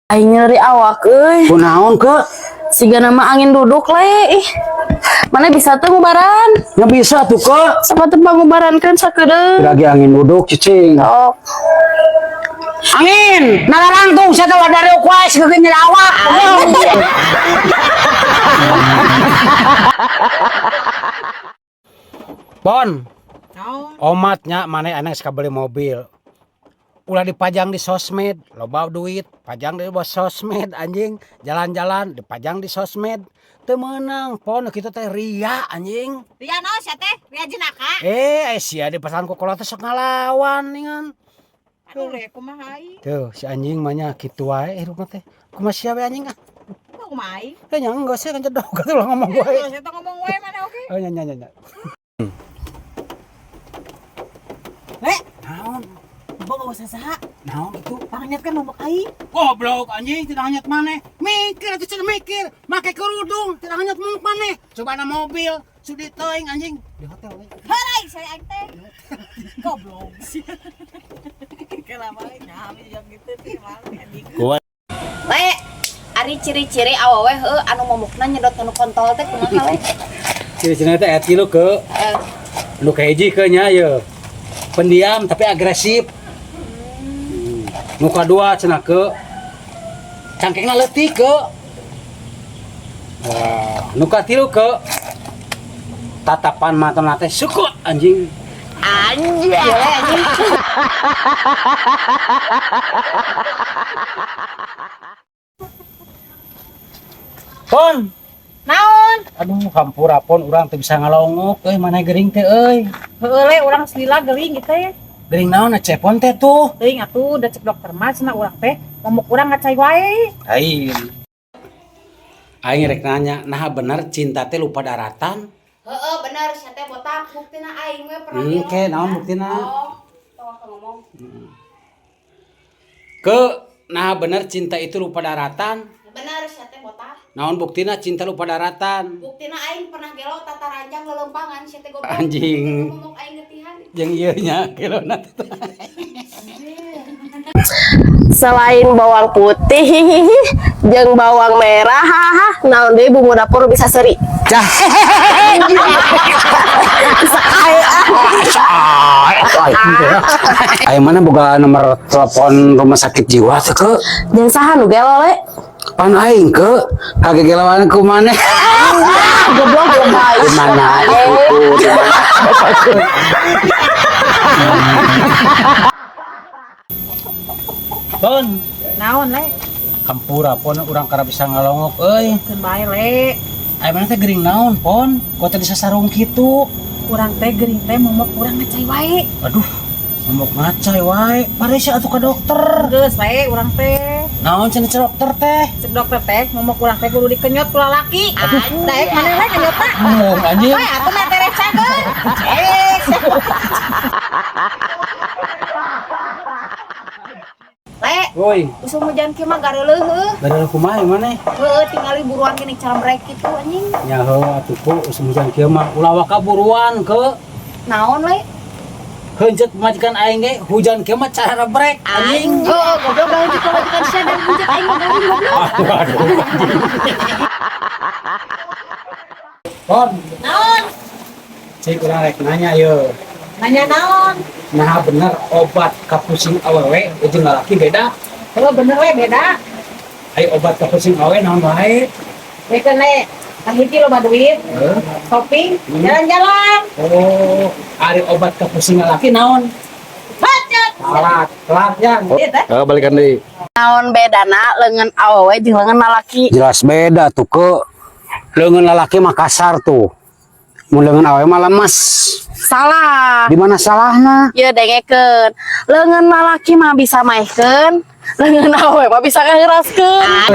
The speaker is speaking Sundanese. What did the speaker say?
Aing nyeri awak euy. Kunaon ke? Siga nama angin duduk le. Ih. Mana bisa tuh ngubaran? Nggak bisa tuh ke. Sepatu pangubarankeun sakedeung. Lagi angin duduk cicing. Oh. Angin, nalarangtung saya tahu dari ukuas ke nyeri awak. Pon, omatnya mana aneh suka beli mobil. Ulah dipajang di sosmed, loba duit, pajang di bawah sosmed anjing, jalan-jalan dipajang di sosmed. Teu meunang, pon kitu teh ria anjing. Ria naon sia teh? Ria jenaka. Sia di pasangan kokola teh sok ngalawan ningan. Aduh le kumaha aing? Tuh, si anjing mah nya kitu wae hirup teh. Kumaha sia we anjing ah? Kumaha aing? Eh nya enggeus sih kan cedok atuh lah ngomong wae. Geus eta ngomong wae mana oke. Oh nya nya nya. Le, Naon? bawa saha? Naon itu? Pangnyet kan momok aing. Goblok anjing tidak hanyut maneh. Mikir atuh cenah mikir, make kerudung tidak hanyut momok maneh. Coba na mobil, sudi teuing anjing di hotel we. Heureuy saya aing teh. Goblok. Kenapa nah yang gitu teh malu anjing. Le, ari ciri-ciri awewe heuh anu momokna nyedot nu kontol teh kumaha le? Ciri-ciri teh aya tilu ke. Nu kahiji ke nya ye. Pendiam tapi agresif. Nu kadua cenah ke cangkengna leutik ke. Wah, nu katilu ke tatapan mata teh sukut anjing. Anjing. Le anjing. Pon, Naon? aduh hampura pon urang teu bisa ngalongok euy mana gering teh euy. Heueuh le urang selila gering gitu ya. Gering naon cepon teh tuh. Teuing atuh da cek dokter mah cenah urang teh momok urang ngacai wae. Aing. Aing rek nanya, nah bener cinta teh lupa daratan? Heeh, bener sia teh botak buktina aing we pernah. Engke naon buktina? Oh, tong ngomong. Ke nah bener cinta itu lupa daratan? Bener sia teh botak. Naon buktina cinta lupa daratan? Buktina aing pernah gelo tata ranjang lelempangan sia teh goblok. Anjing. Momok aing getihan. Jeung ieu nya gelona teh. Selain bawang putih jeung bawang merah, haha, naon deui bumbu dapur bisa seri. Cah. Aing mana boga nomor telepon rumah sakit jiwa teh ke? Jeung saha nu gelo le? Pan aing ke kagegeloan ku maneh. Goblok goblok. Di mana ibuku? Di mana bapakku? Pon, Naon le? hampura pon urang kara bisa ngalongok euy. Keun bae le. Aya mana teh gering naon pon? Kok teh disasarung kitu? Urang teh gering teh momok urang ngacai wae. Aduh, momok ngacai wae. Pariksa atuh ka dokter. Geus le urang teh. Naon cenah cek dokter teh? Cek dokter teh momok urang teh kudu dikenyot ku lalaki. Aduh, daek maneh le kenyotna? Ngomong anjing. Bae atuh mah teh recakeun. Eh. Le, Woi, usum hujan kieu mah gareuleuh heuh. badal kumaha maneh? Heueuh tingali buruan gini cara merek kitu anjing. Nya heuh atuh ku usum hujan kieu mah ulah waka buruan ke. Naon le? Heuncet pamajikan aing ge hujan kieu mah cara brek anjing. Heueuh goblok gawe di pamajikan sia dan hujan aing mah garing goblok. Aduh, aduh. Pon, Naon? cik urang rek nanya ye. Nanya naon? Nah bener obat kapusing awewe jeung lalaki beda. Heuh bener we beda. Ayo obat kapusing awewe naon wae? Bekeun le. Kahiji loba duit, Heuh. shopping, jalan-jalan. Oh, ari obat kapusing lalaki naon? Bacot. Telat, telat ya. Iya teh. Oh, balikan deui. Naon bedana leungeun awewe jeung leungeun lalaki? Jelas beda tuh ke. Leungeun lalaki mah kasar tuh. Mun leungeun awewe mah lemes. Salah. Di mana salahna? Ye dengekeun. Leungeun lalaki mah bisa maehkeun, leungeun awewe mah bisa ngaheuraskeun.